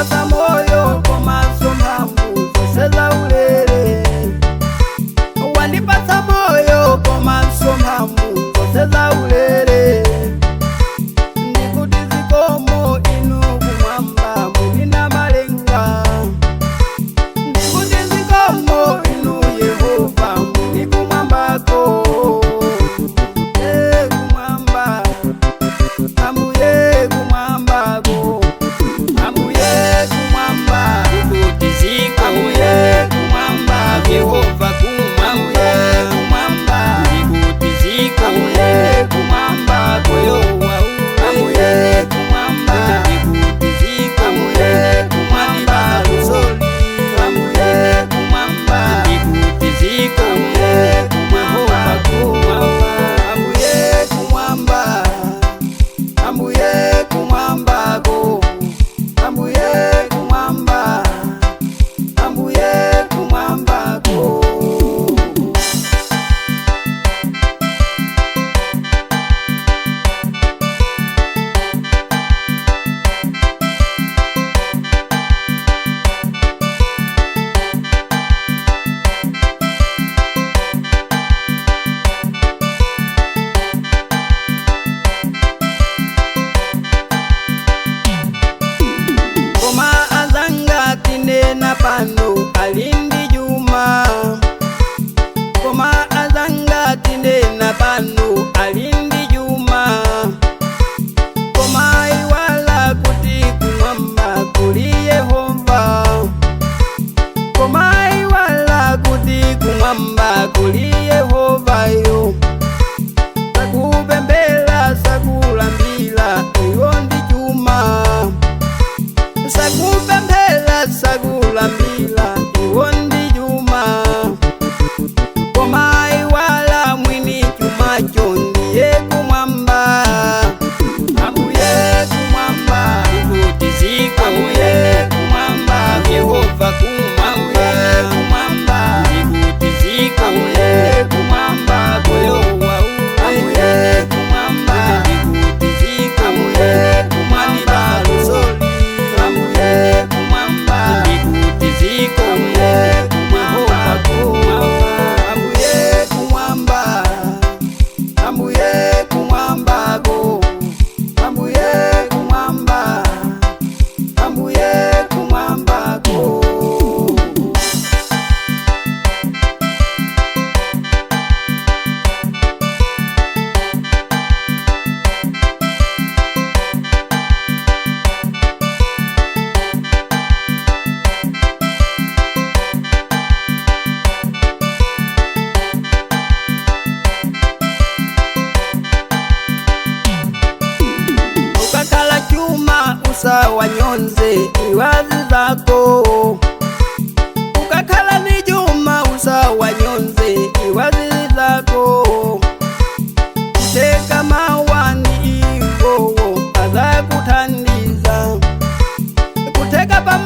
Wandipatsa moyo komanso mphamvu zonse zaulere. Wandipatsa moyo komanso mphamvu zonse zaulere. Ndikuti zikomo inu kumwamba mwini malenga. Ndikuti zikomo inu Yehova mwini kumwambako. Kumwamba, ambuye kumwambako. Ambuye kumwamba, Ndikuti zikomo, ambuye kumwamba, Yehova kumwamba. Ambuye kumwamba, Ndikuti zikomo, ambuye kumwamba, moyo waulere. Ambuye kumwamba, Ndikuti zikomo, ambuye kumwamba, lusoli. Ambuye kumwamba, Ndikuti zikomo, ambuye kumwamba, Yehova kumwamba. Ambuye kumwamba, ambuye kumwambako, ambuye kumwamba, ambuye kumwambako. Koma azanga tinena pano alindi juma. Koma azanga tinena pano alindi juma. Koma iwala kuti kumwamba kuli Yehova. Koma iwala kuti kumwamba kuli Yehova yo. Sakupembela sakulambila iyo ndi chuma. Sakupemphera sakulambila iwo ndi chuma. Koma iwala mwini chumacho ndiye kumwamba. Ambuye kumwamba, Ndikuti zikomo, ambuye kumwamba, Yehova kumwamba. Ambuye kumwamba, Ndikuti zikomo, ambuye kumwamba, moyo waulere. Ambuye kumwamba, Ndikuti zikomo, ambuye kumwamba, lusoli. Ambuye kumwamba, Ndikuti zikomo, ambuye kumwamba, Yehova kumwamba. Ambuye kumwamba, ambuye kumwambako, ambuye kumwamba, ambuye kumwambako. Ukakhala chuma usawanyonze iwazi zako. Ukakhala ni chuma usawanyonze iwazi zako. Kuteka mawani iwowo azakuthandiza. Kuteka pa